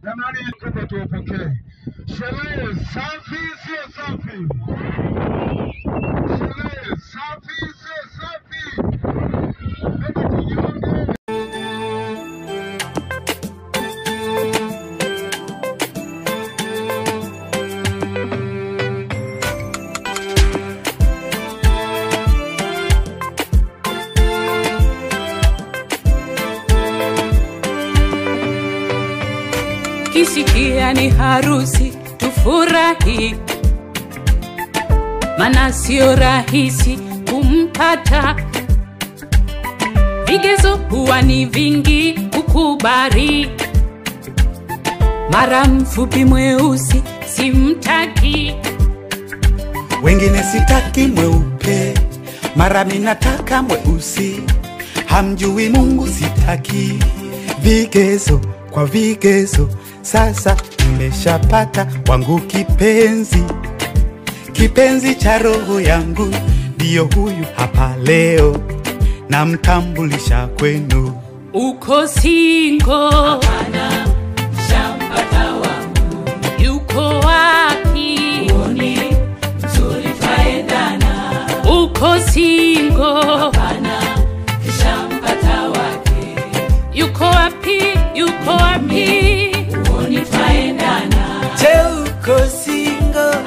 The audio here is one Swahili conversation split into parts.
Jamani, kubwa tuwapokee. Sherehe safi sio safi? Sherehe safi sio safi? Hebu tujiunge. Kisikia ni harusi tufurahi, maana sio rahisi kumpata. Vigezo huwa ni vingi kukubali, mara mfupi mweusi simtaki. Wengine sitaki mweupe, mara minataka mweusi. Hamjui Mungu sitaki. Vigezo kwa vigezo, sasa nimeshapata wangu kipenzi. Kipenzi cha roho yangu ndiyo huyu hapa leo, namtambulisha kwenu. Uko single? Hapana, shamba wapi? Huoni twaendana? Je, uko single?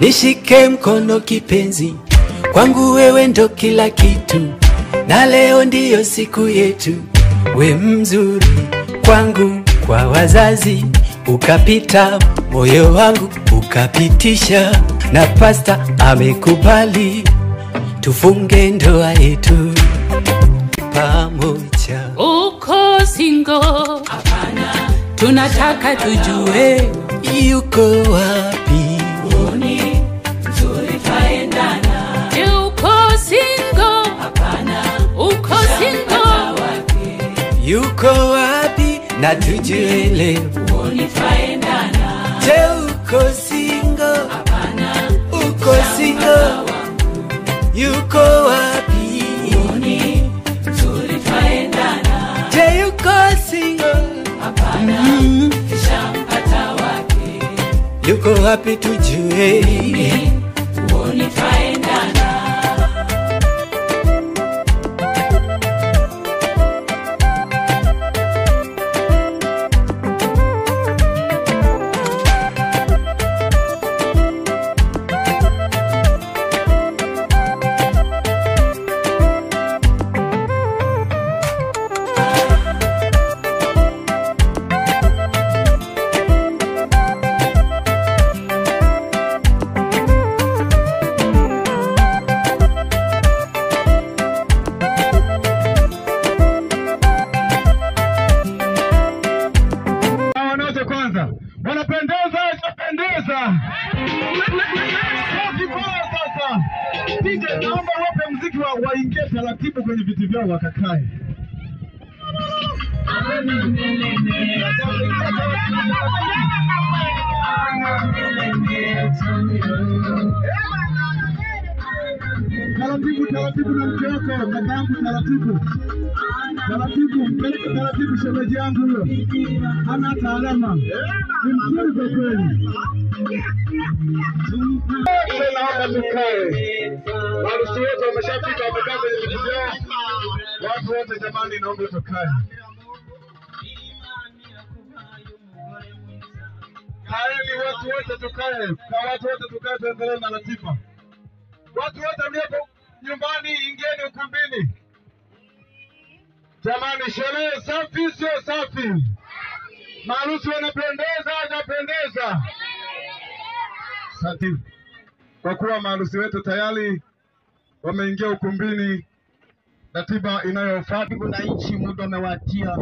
Nishike mkono kipenzi, kwangu wewe ndo kila kitu, na leo ndiyo siku yetu. We mzuri kwangu, kwa wazazi ukapita, moyo wangu ukapitisha, na pasta amekubali tufunge ndoa yetu pamoja. Uko single? Hapana, tunataka tujue yuko wapi. Uko single? Hapana, uko single? Yuko wapi na tujue leo. Huoni twaendana? Je, uko single? Hapana, uko single? Yuko wapi? Huoni mzuri twaendana? Je, yuko single? Hapana, kishampata wake. Yuko wapi tujue. Huoni twaendana? Wanapendeza, wanapendeza. Safi kwa sasa. DJ, naomba wape muziki wa waingie taratibu kwenye viti vyao wakakae. Taratibu taratibu na mke wako, kakaangu, taratibu. Taratibu, mpeleke taratibu shemeji yangu huyo. Hana hata alama. Ni mzuri kwa kweli. Naomba tukae. Maharusi wote wameshafika, wamekaa kwenye viti vyao. Watu wote jamani, naomba tukae. Kaeni watu wote tukae. Kwa watu wote tukae, tuendelee na ratiba. Watu wote mlioko nyumbani, ingieni ukumbini. Jamani, sherehe safi sio safi? Maharusi wanapendeza, hajapendeza? Asante. Kwa kuwa maharusi wetu tayari wameingia ukumbini, ratiba inayofuata. Kuna nchi muda umewadia.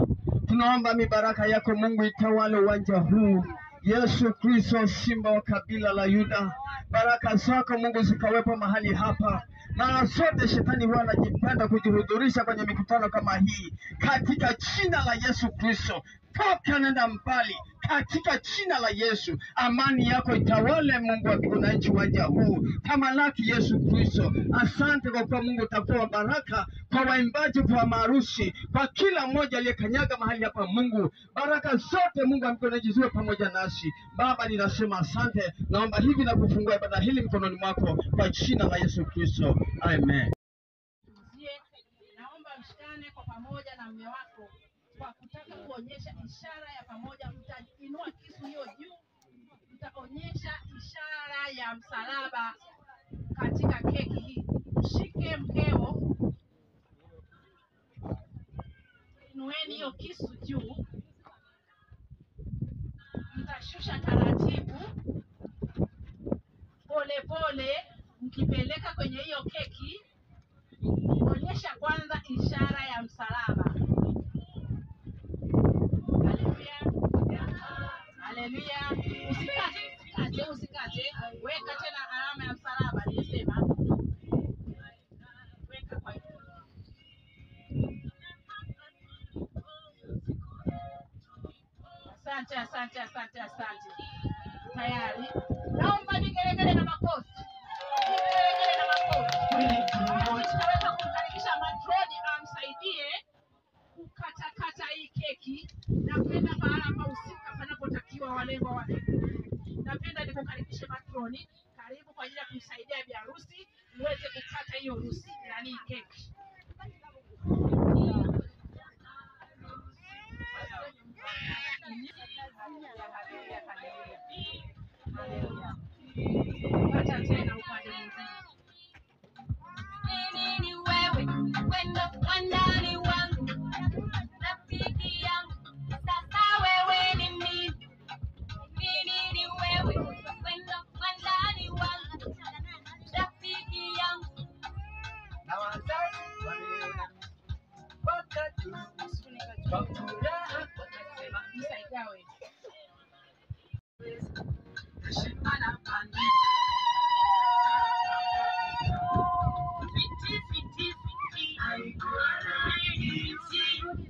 Tunaomba mibaraka yako Mungu itawale uwanja huu. Yesu Kristo, simba wa kabila la Yuda, baraka zako Mungu zikawepo mahali hapa. Mara zote shetani huwa anajipenda kujihudhurisha kwenye mikutano kama hii. Katika jina la Yesu Kristo, toka nenda mbali katika jina la Yesu. Amani yako itawale Mungu wa mbingu na nchi uwanja huu. Tamalaki Yesu Kristo. Asante kwa kuwa Mungu utakuwa baraka kwa waimbaji, kwa maharusi, kwa kila mmoja aliyekanyaga mahali hapa Mungu. Baraka zote Mungu wa mbingu na nchi ziwe pamoja nasi. Baba, ninasema asante. Naomba hivi na kufungua ibada hili mkononi mwako kwa jina la Yesu Kristo. Amen. Naomba mshikane kwa pamoja na mume wako kwa kutaka kuonyesha ishara ya pamoja. Mtainua kisu hiyo juu, mtaonyesha ishara ya msalaba katika keki hii. Mshike mkeo, inueni hiyo kisu juu, mtashusha taratibu pole pole, mkipeleka kwenye hiyo keki. Onyesha kwanza ishara ya msalaba. Haleluya, haleluya. Usikate, usikate, usikate. Weka tena alama ya msalaba nilisema. Weka kwa Asante, asante, asante, asante. Tayari. Naomba vigelegele na makofi. Vigelegele na makofi. Tunaweza kumkaribisha matroni. walengwa wake. Napenda nikukaribishe matroni, karibu kwa ajili ya kumsaidia bi harusi muweze kukata hiyo harusi nani keki. Kata tena upande mwingine. Mimi ni wewe, wendo wandani wangu, rafiki yangu, sasa wewe ni mimi. Mimi ni wewe, wendo wandani wangu, rafiki yangu. Na wazazi waliona wakaturuhusu kwa furaha wakasema Msaidiawe.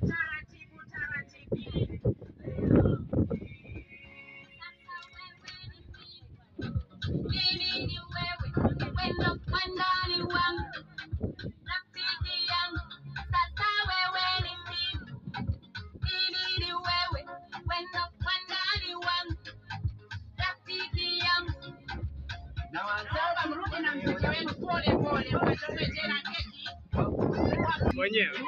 Taratibu taratibu. Sasa wewe ni mimi. Mimi ni wewe, wendo wandani wangu, rafiki yangu, sasa wewe ni mimi. Mimi ni wewe, wendo wandani wangu, rafiki yangu. na Naomba wazazi mrudi na mziki wenu pole pole, mkachukue tena keki Mwenyewe.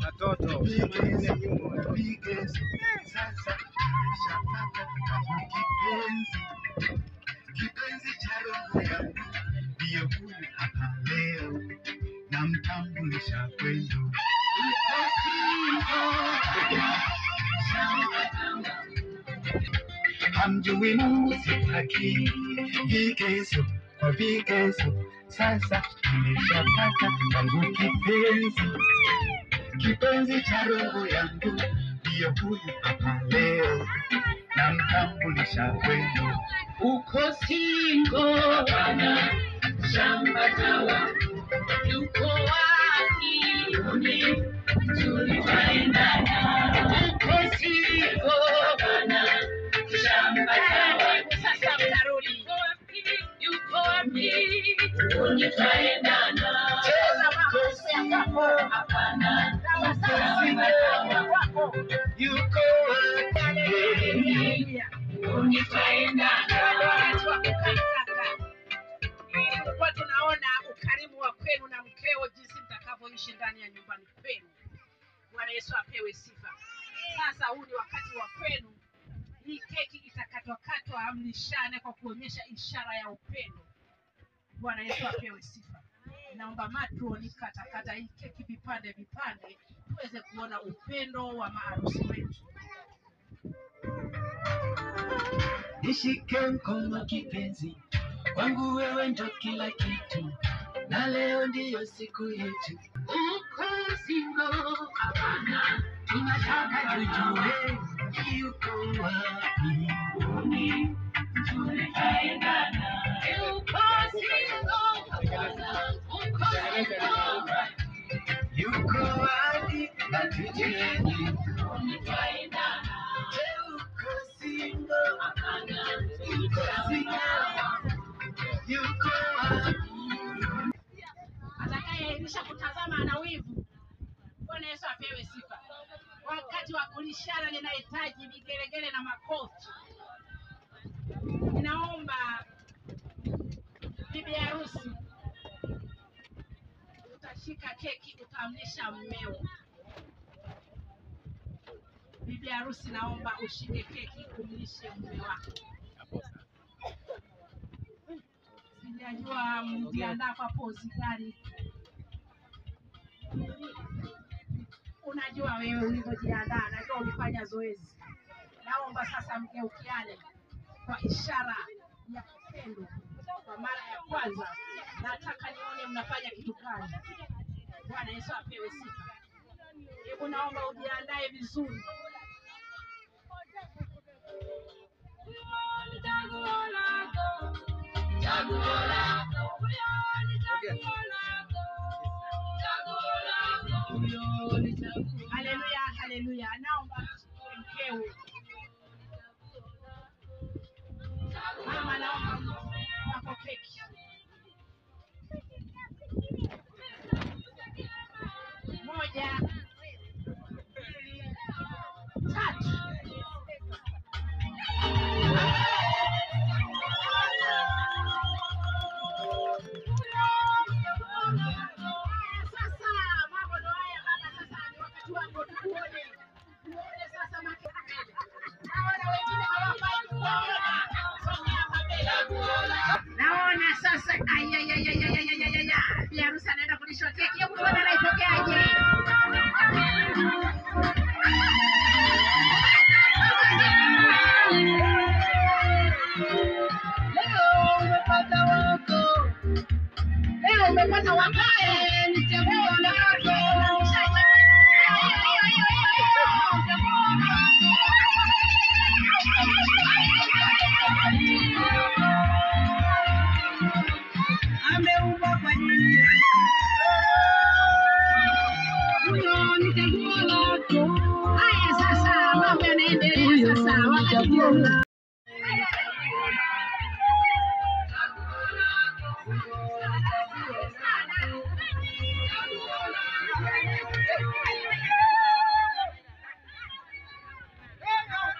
Watoto. Kipenzi cha roho yangu ndiye huyu hapa leo, namtambulisha kwenu. Hamjui Mungu sitaki vigezo kwa vigezo, sasa nimeshapata wangu kipenzi, kipenzi cha roho yangu ndiye huyu hapa leo, namtambulisha kwenu. Uko single? Hapana, shamba tawa. Yuko wapi? Tulitaendana. Uko single? Hapana, shamba tawa. taratibu. Sasa mtarudi. Yuko wapi? Tulitaendana. Cheza mama, siku ya kwako. Hapana, Sawa sawa, siku ya kwako. Yuko wapi? Haleluya. tulitaendana. Wakati wa kukata. Tulikuwa tunaona ukarimu wa kwenu na mkeo, jinsi mtakavyoishi ndani ya nyumbani kwenu. Bwana Yesu apewe sifa. Sasa huu ni wakati wa kwenu. Hii keki itakatwakatwa, mlishane kwa kuonyesha ishara ya upendo. Bwana Yesu apewe sifa. Naomba matroni katakata hii keki vipande vipande, tuweze kuona upendo wa maharusi wetu. Nishike mkono kipenzi, kwangu wewe ndo kila kitu, na leo ndiyo siku yetu. Uko single? Hapana, tunataka tujue yuko wapi. Yuko single? Uko single? Yuko wapi na tujue. Je, uko single? Uko single? Yuko wapi? Atakayeahirisha kutazama ana wivu. Bwana Yesu apewe sifa. Wakati wa kulishana, ninahitaji vigelegele na makofi. Ninaomba bibi harusi, utashika keki, utamlisha mmeo. Bibi harusi, naomba ushike keki umlishe mume wako. Sijajua mlijiandaa kwa pozi gani. Unajua wewe ulivyojiandaa, najua ulifanya zoezi. Naomba sasa mgeukiane kwa ishara ya upendo kwa mara ya kwanza. Nataka nione mnafanya kitu gani. Bwana Yesu apewe sifa. Hebu naomba ujiandae vizuri. Haleluya, haleluya. Naomba mshike mkeo. naomba wako keki. Moja, mbili, tatu. Sasa mambo ndo haya baba, sasa ni wakati wako tukuone. Tuone sasa naona wengine hawafai kuona. Songea hapa mbele. Naona sasa ayayayayayayaya. Bi harusi anaenda kulishwa keki. Hebu tuone anaipokeaje. Leo umepata wako. Leo umepata wakae. Ni chaguo lako. Ameumba kwa ajili Huyo ni chaguo lako. Haya sasa, mambo yanaendelea sasa. Wakati ndio huu.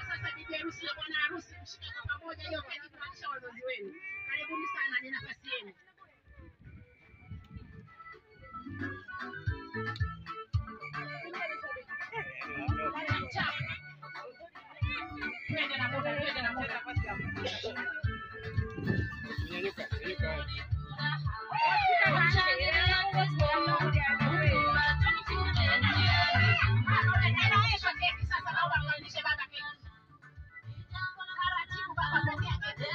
Sasa bibi harusi na bwana harusi mshike kwa pamoja hiyo keki kuonyesha wazazi wenu. Karibuni sana, ni nafasi yenu. Twende na muda, twende na muda. Nyanyuka, nyanyuka. Anaonyeshwa keki sasa, naomba mkaribishe baba keki. Taratibu baba, pokea keki.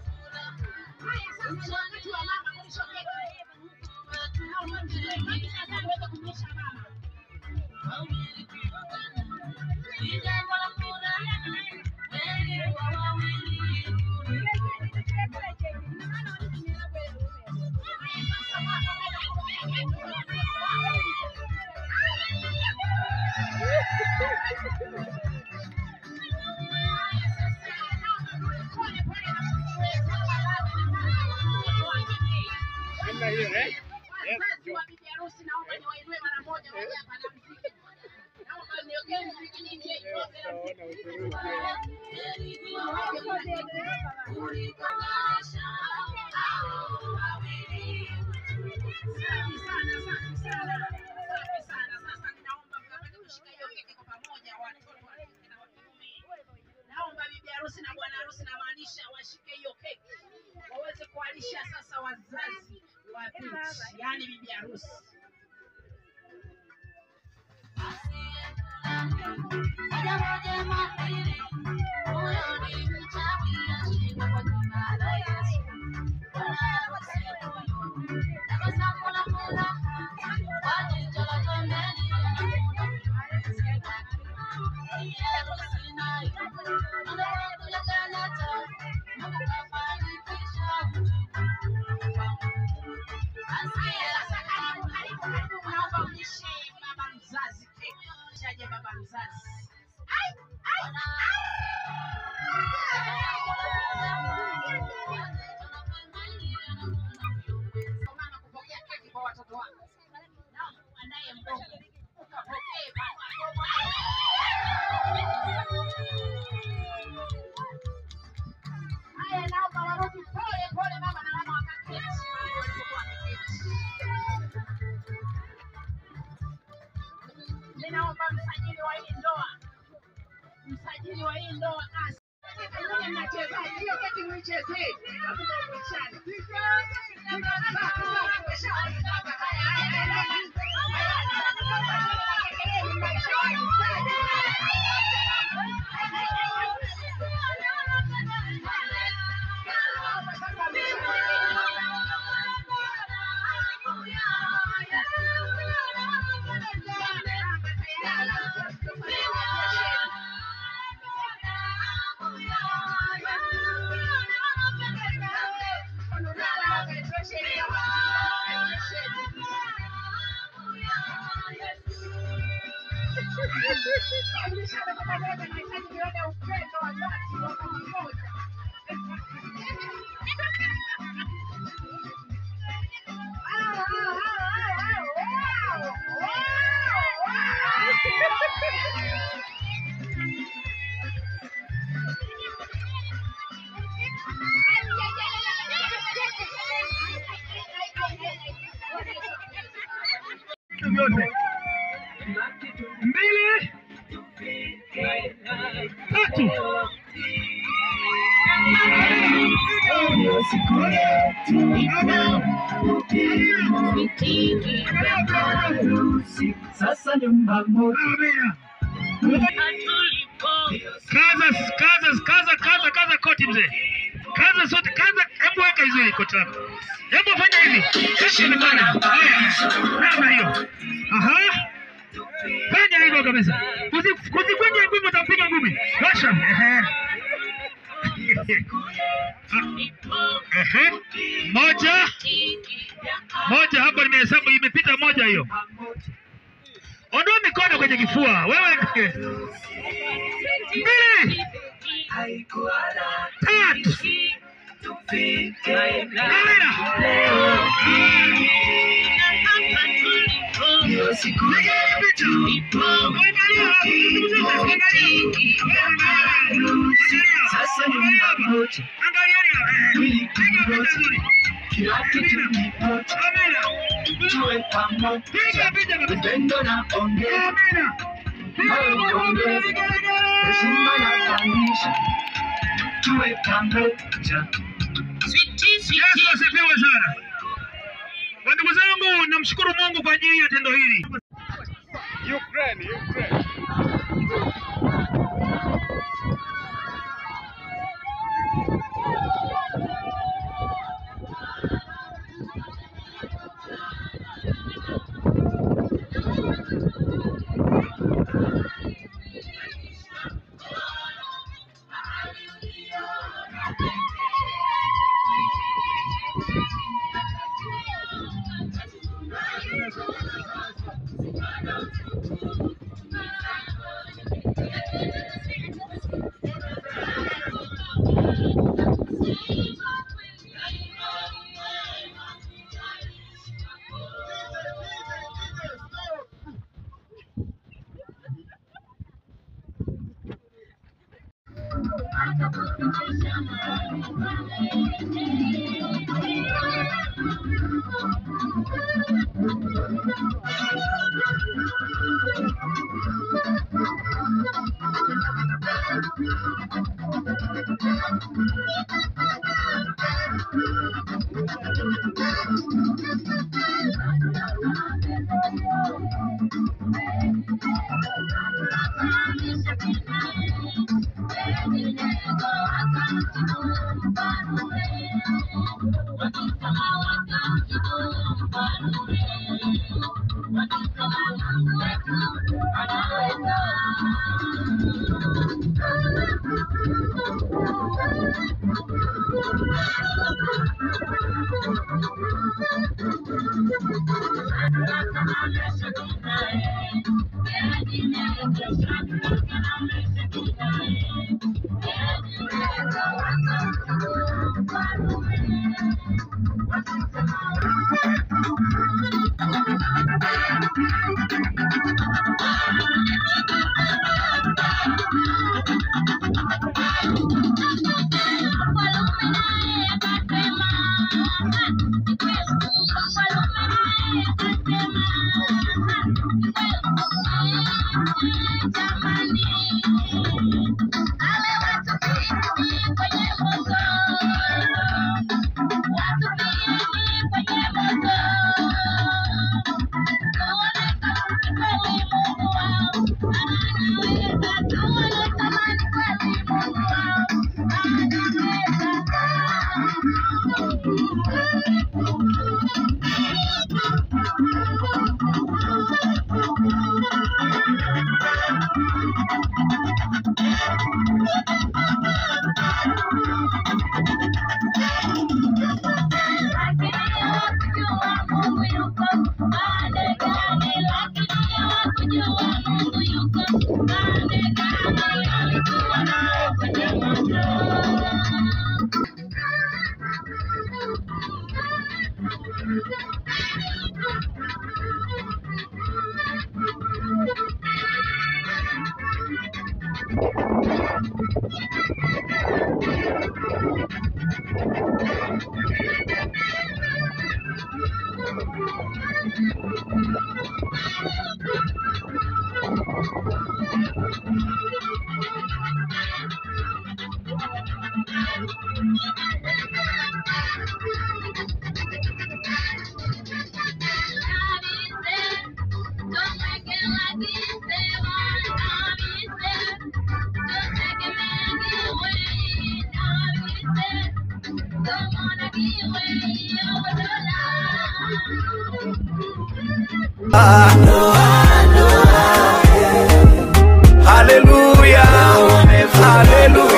Haya sasa ni wakati wa mama kulishwa keki. Naomba mchukue keki sasa niweze kumlisha mama. Haya sasa mama, kwenda kupokea keki. Haya sasa, naomba pole pole na msiwe sawa baba na mama mtoto wake. Namna hiyo eh? Yes, Wazazi wa bibi harusi naomba niwainue mara moja waje hapa na mziki. Naomba niongee mziki DJ wote na Utaona Uturuki. Safi sana, safi sana. Safi sana. Sasa ninaomba mkapate kushika hiyo keki kwa pamoja watoto wa kike na wa kiume. Naomba bibi harusi na bwana harusi namaanisha washike hiyo keki. Waweze kuwalisha sasa wazazi wa binti, yaani bibi harusi. Haya sasa, karibu karibu karibu, naomba mlishe baba mzazi keki. Shaje baba mzazi. Ai, ai, ai. Mama kupokea keki kwa watoto wako. Naomba uandae mdomo. Ukapokee baba. Haya, naomba warudi pole pole, mama na mama wakaketi mahali walipokuwa wameketi. Ninaomba msajili wa hii ndoa, msajili wa hii ndoa Nyinyi mnachezaje? Hiyo keki muichezee, alafu ndio muichane. Safi, safi, umeshaanza. Haya, haya, haya. Mlishana kwa pamoja na Tuone upendo wa dhati wa mama mmoja. Vyote. 2, 3. Sasa nyumba moja. Kaza, kaza, kaza, kaza, kaza koti mzee. Kaza sote, kaza, hebu weka vizuri koti lako. Hebu fanya hivi. Heshima. Namna hiyo. Aha. Fanya hivyo kabisa. Usikunje ngumi, utapiga ngumi. Washa. Ehe. Ehe. Moja. Moja hapo nimehesabu imepita moja hiyo. Ondoa mikono kwenye kifua. Wewe 2, 3. Sasa nyumba moja. Kila kitu ni moja. Tuwe pamoja. Upendo na ongeza. Heshima na pandisha. Tuwe pamoja. Yesu asifiwe sana. Ndugu zangu, namshukuru Mungu kwa ajili ya tendo hili. Ukraine, Ukraine. Thank you. Hallelujah, hallelujah.